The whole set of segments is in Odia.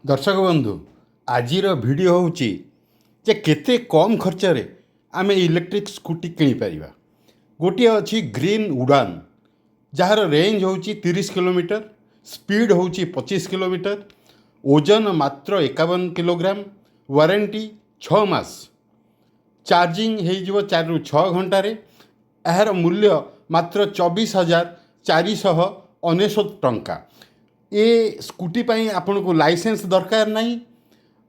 ଦର୍ଶକ ବନ୍ଧୁ, ଆଜିର ଭିଡ଼ିଓ ହେଉଛି ଯେ କେତେ କମ୍ ଖର୍ଚ୍ଚରେ ଆମେ ଇଲେକ୍ଟ୍ରିକ୍ ସ୍କୁଟି କିଣିପାରିବା। ଗୋଟିଏ ଅଛି ଗ୍ରୀନ୍ ଉଡ଼ାନ, ଯାହାର ରେଞ୍ଜ ହେଉଛି 30 କିଲୋମିଟର, ସ୍ପିଡ଼ ହେଉଛି 25 କିଲୋମିଟର, ଓଜନ ମାତ୍ର 51 କିଲୋଗ୍ରାମ, ୱାରେଣ୍ଟି 6 ମାସ, ଚାର୍ଜିଂ ହେଇଯିବ 4ରୁ 6 ଘଣ୍ଟାରେ। ଏହାର ମୂଲ୍ୟ ମାତ୍ର 24,499 ଟଙ୍କା। ଏ ସ୍କୁଟି ପାଇଁ ଆପଣଙ୍କୁ ଲାଇସେନ୍ସ ଦରକାର ନାହିଁ,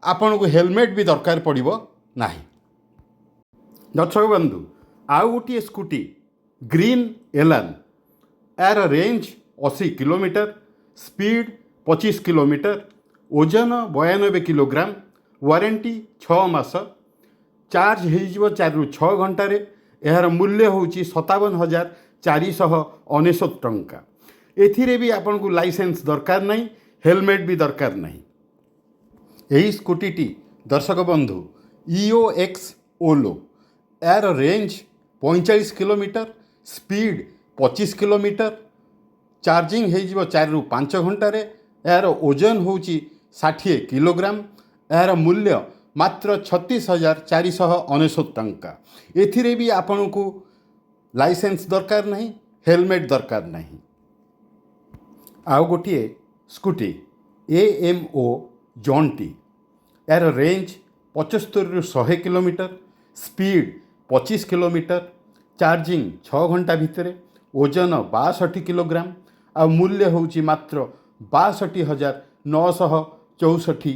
ଆପଣଙ୍କୁ ହେଲମେଟ୍ ବି ଦରକାର ପଡ଼ିବ ନାହିଁ। ଦର୍ଶକ ବନ୍ଧୁ, ଆଉ ଗୋଟିଏ ସ୍କୁଟି ଗ୍ରୀନ୍ ଏଲାନ୍। ଏହାର ରେଞ୍ଜ 80 କିଲୋମିଟର, ସ୍ପିଡ଼ 25 କିଲୋମିଟର, ଓଜନ 92 କିଲୋଗ୍ରାମ, ୱାରେଣ୍ଟି 6 ମାସ, ଚାର୍ଜ ହେଇଯିବ 4ରୁ 6 ଘଣ୍ଟାରେ। ଏହାର ମୂଲ୍ୟ ହେଉଛି 57,499 ଟଙ୍କା। ଏଥିରେ ବି ଆପଣଙ୍କୁ ଲାଇସେନ୍ସ ଦରକାର ନାହିଁ, ହେଲମେଟ୍ ବି ଦରକାର ନାହିଁ। ଏହି ସ୍କୁଟିଟି, ଦର୍ଶକ ବନ୍ଧୁ, ଇଓ ଏକ୍ସ ଓଲୋ। ଏହାର range 45 kilometre, speed 25 kilometre, charging ହେଇଯିବ 4ରୁ 5 ଘଣ୍ଟାରେ। ଏହାର ଓଜନ ହେଉଛି 60 କିଲୋଗ୍ରାମ। ଏହାର ମୂଲ୍ୟ ମାତ୍ର 36,499 ଟଙ୍କା। ଏଥିରେ ବି ଆପଣଙ୍କୁ ଲାଇସେନ୍ସ ଦରକାର ନାହିଁ, ହେଲମେଟ୍ ଦରକାର ନାହିଁ। ଆଉ ଗୋଟିଏ scooty A M O Jaunty. ଏହାର ରେଞ୍ଜ 75ରୁ 100 କିଲୋମିଟର, ସ୍ପିଡ଼ 25 କିଲୋମିଟର, ଚାର୍ଜିଂ 6 ଘଣ୍ଟା ଭିତରେ, ଓଜନ 62 କିଲୋଗ୍ରାମ ଆଉ ମୂଲ୍ୟ ହେଉଛି ମାତ୍ର 62,964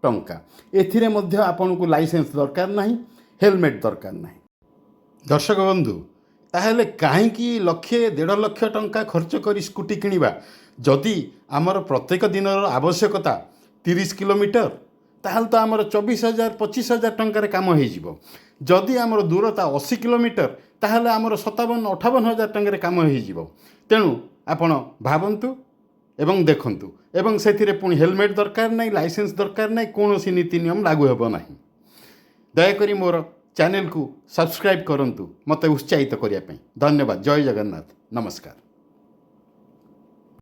ଟଙ୍କା। ଏଥିରେ ମଧ୍ୟ ଆପଣଙ୍କୁ ଲାଇସେନ୍ସ ଦରକାର ନାହିଁ, ହେଲମେଟ୍ ଦରକାର ନାହିଁ। ଦର୍ଶକ ବନ୍ଧୁ, ତାହେଲେ କାହିଁକି ଲକ୍ଷେ 1.5 ଲକ୍ଷ ଟଙ୍କା ଖର୍ଚ୍ଚ କରି ସ୍କୁଟି କିଣିବା? ଯଦି ଆମର ପ୍ରତ୍ୟେକ ଦିନର ଆବଶ୍ୟକତା 30 କିଲୋମିଟର, ତାହେଲେ ତ ଆମର 24,000 25,000 ଟଙ୍କାରେ କାମ ହେଇଯିବ। ଯଦି ଆମର ଦୂରତା 80 କିଲୋମିଟର, ତାହେଲେ ଆମର 57 58 ହଜାର ଟଙ୍କାରେ କାମ ହେଇଯିବ। ତେଣୁ ଆପଣ ଭାବନ୍ତୁ ଏବଂ ଦେଖନ୍ତୁ ଏବଂ ସେଥିରେ ପୁଣି ହେଲମେଟ୍ ଦରକାର ନାହିଁ, ଲାଇସେନ୍ସ ଦରକାର ନାହିଁ, କୌଣସି ନୀତି ନିୟମ ଲାଗୁ ହେବ ନାହିଁ। ଦୟାକରି ମୋର ଚ୍ୟାନେଲକୁ ସବସ୍କ୍ରାଇବ୍ କରନ୍ତୁ ମୋତେ ଉତ୍ସାହିତ କରିବା ପାଇଁ। ଧନ୍ୟବାଦ। ଜୟ ଜଗନ୍ନାଥ। ନମସ୍କାର।